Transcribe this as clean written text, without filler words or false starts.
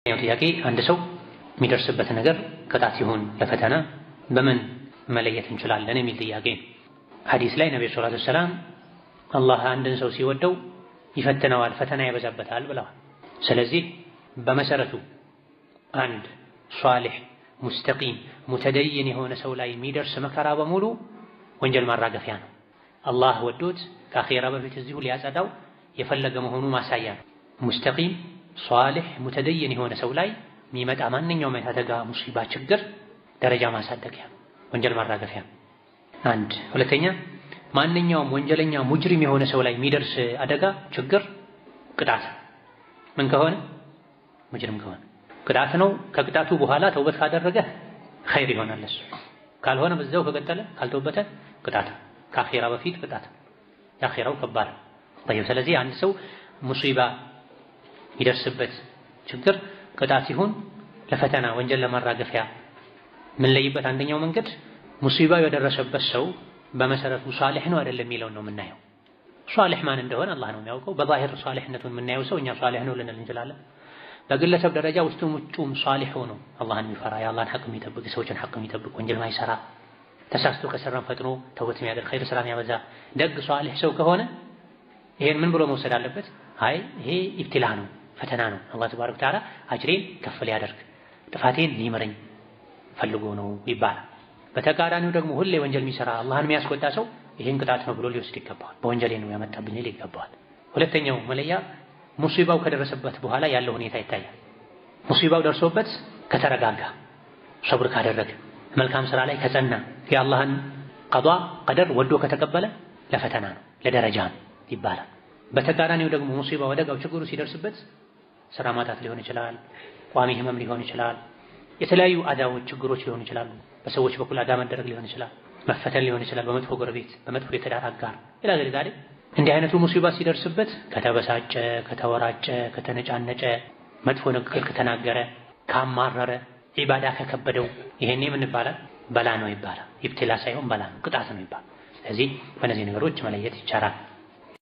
ጥያቄ አንድ ሰው የሚደርስበት ነገር ቅጣት ይሁን ለፈተና በምን መለየት እንችላለን የሚል ጥያቄ ነው። ሐዲስ ላይ ነብዩ ሰለላሁ ዐለይሂ ወሰለም አላህ አንድን ሰው ሲወደው ይፈትነዋል፣ ፈተና ያበዛበታል ብለዋል። ስለዚህ በመሰረቱ አንድ ሷሊህ ሙስተቂም ሙተደይን የሆነ ሰው ላይ የሚደርስ መከራ በሙሉ ወንጀል ማራገፊያ ነው። አላህ ወዶት ከአኼራ በፊት እዚሁ ሊያጸዳው የፈለገ መሆኑ ማሳያ ነው። ሙስተቂም ሷሊህ ሙተደይን የሆነ ሰው ላይ የሚመጣ ማንኛውም አደጋ፣ ሙሲባ፣ ችግር ደረጃ ማሳደጊያ፣ ወንጀል ማራገፊያ አንድ። ሁለተኛ ማንኛውም ወንጀለኛ ሙጅሪም የሆነ ሰው ላይ የሚደርስ አደጋ፣ ችግር ቅጣት ምን ከሆነ ሙጅሪም ከሆነ ቅጣት ነው። ከቅጣቱ በኋላ ተውበት ካደረገ ኸይር ይሆናል እሱ። ካልሆነ በዛው ከቀጠለ ካልተውበተ ቅጣት፣ ከአኼራ በፊት ቅጣት፣ የአኼራው ከባድ ነው። ስለዚህ አንድ ሰው ሙሲባ ይደርስበት ችግር ቅጣት ይሁን ለፈተና ወንጀል ለማራገፊያ የምንለይበት አንደኛው መንገድ ሙሲባው የደረሰበት ሰው በመሰረቱ ሷሊህ ነው አይደለም የሚለውን ነው የምናየው። ሷሊህ ማን እንደሆነ አላህ ነው የሚያውቀው። በዛሂር ሷሊህነቱን የምናየው ሰው እኛ ሷሊህ ነው ልንል እንችላለን። በግለሰብ ደረጃ ውስጡም ውጩም ሷሊህ ሆኖ አላህን የሚፈራ የአላህን ሐቅ የሚጠብቅ የሰዎችን ሐቅ የሚጠብቅ ወንጀል ማይሰራ ተሳስቶ ከሰራም ፈጥኖ ተውበት የሚያደርግ ኸይር ስራ የሚያበዛ ደግ ሷሊህ ሰው ከሆነ ይሄን ምን ብሎ መውሰድ አለበት? አይ ይሄ ኢብቲላ ነው ፈተና ነው። አላህ ተባረከ ወተዓላ አጅሬን ከፍ ሊያደርግ ጥፋቴን ሊምረኝ ፈልጎ ነው ይባላል። በተቃራኒው ደግሞ ሁሌ ወንጀል የሚሰራ አላህን የሚያስቆጣ ሰው ይሄን ቅጣት ነው ብሎ ሊወስድ ይገባዋል። በወንጀሌ ነው ያመጣብኝ ሊል ይገባዋል። ሁለተኛው መለያ ሙሲባው ከደረሰበት በኋላ ያለው ሁኔታ ይታያል። ሙሲባው ደርሶበት ከተረጋጋ፣ ሰብር ካደረገ፣ መልካም ስራ ላይ ከጸና፣ የአላህን ቀዷ ቀደር ወዶ ከተቀበለ ለፈተና ነው ለደረጃ ነው ይባላል። በተቃራኒው ደግሞ ሙሲባው አደጋው ችግሩ ሲደርስበት ስራ ማጣት ሊሆን ይችላል፣ ቋሚ ህመም ሊሆን ይችላል፣ የተለያዩ አዳዎች ችግሮች ሊሆኑ ይችላሉ። በሰዎች በኩል አዳ መደረግ ሊሆን ይችላል፣ መፈተን ሊሆን ይችላል፣ በመጥፎ ጎረቤት፣ በመጥፎ የትዳር አጋር ኢላ ገይር ዛሊክ። እንዲህ አይነቱ ሙሲባ ሲደርስበት ከተበሳጨ፣ ከተወራጨ፣ ከተነጫነጨ፣ መጥፎ ንግግር ከተናገረ፣ ካማረረ፣ ዒባዳ ከከበደው ይሄኔ ምን ይባላል? በላ ነው ይባላል። ኢብቲላ ሳይሆን በላ ነው፣ ቅጣት ነው ይባላል። ስለዚህ በእነዚህ ነገሮች መለየት ይቻላል።